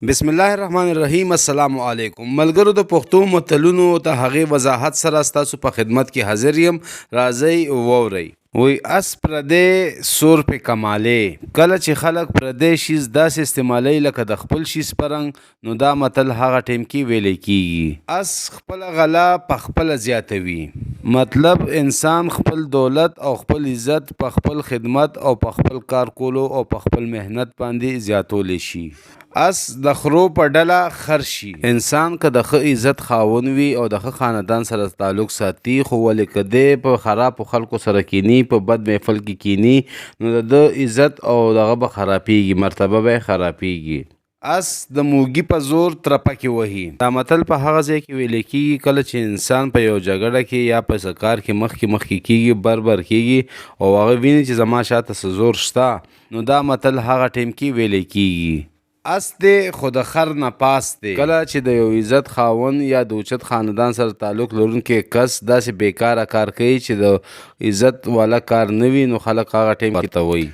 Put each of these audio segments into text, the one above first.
بسم الله الرحمن الرحیم. السلام علیکم ملګرو، د پښتو متلونو د هغې وضاحت سره ستاسو په خدمت کې حاضر یم. راځئ وورئ. وی اس پردی سور په کمالې. کله چې خلک پردی شیز داسې استعمالوي لکه د خپل شیز په رنګ، نو دا متل هغه ټیم کې ویلی کیږي. اس خپله غله په خپله زیاتوي. مطلب انسان خپل دولت او خپل عزت په خپل خدمت او په خپل کار کولو او په خپل محنت باندې زیاتولی شي. اس د خرو په ډله خر شي. انسان که د ښه عزت خاوند وي او د ښه خاندان سره تعلق ساتي، خو ولې که دی په خرابو خلکو سره کینی، په بد محفل کې کینی، نو د ده عزت او دغه به خرابیږي، مرتبه به یې خرابیږي. اس د موږي په زور ترپکې وهي. دا متل په هغه ځای کې ویل کیږي کله چې انسان په یو جګړه کې یا په څه کار کې مخکې مخکې کیږي، بر بر کیږي او هغه ویني چې زما شاته څه زور شته، نو دا متل هغه ټیم کې ویل کیږي. اس دی خو د خر نه پاس دی. کله چې د یو عزت خاوند یا د اوچت خاندان سره تعلق لرونکی کس داسې بیکاره کار کوي چې د عزت والا کار نه وي، نو خلک هغه ټیم کې ته وایي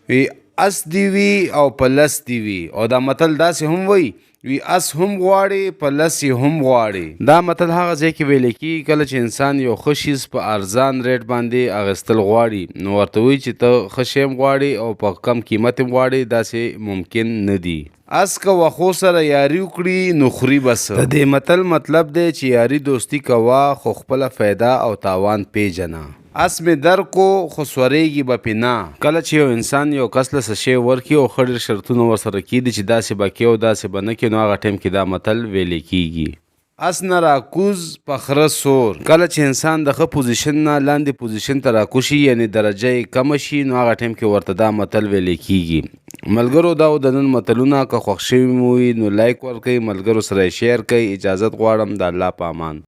وي اس دی وي او په لس دی وي. او دا متل داسې هم وایي وي اس هم غواړي، په لس یې هم غواړي. دا متل هغه ځای کې ویل کېږي کله چې انسان یو ښه شیز په ارزان ریټ باندې اخیستل غواړي، نو ورته وایي چې ته ښه شی هم غواړي او په کم قیمت هم غواړي، داسې ممکن نه دي. اس که وښو سره یاري وکړي نو خوري به څه. د دې متل مطلب دی چې یاري دوستي کوه خو خپله فایده او تاوان پیژنه. اس مې درکو خو سورېږي به پې نه. کله چې یو انسان یو کس له څه شی ورکړي او ښه ډېر شرطونه ورسره کېږدي چې داسې به کې او داسې به نه کې، نو هغه ټایم کې دا متل ویلی کېږي. اس نه راکوز په خره سور. کله چې انسان د ښه پوزیشن نه لاندې پوزیشن ته راکوز شي، یعنې درجه یې کمه شي، نو هغه ټایم کې ورته دا متل ویلی کېږي. ملګرو، دا و د نن متلونه. که خوښ شوي مو وي نو لایک ورکړئ، ملګرو سره یې شیر کړئ. اجازت غواړم، د الله په امان.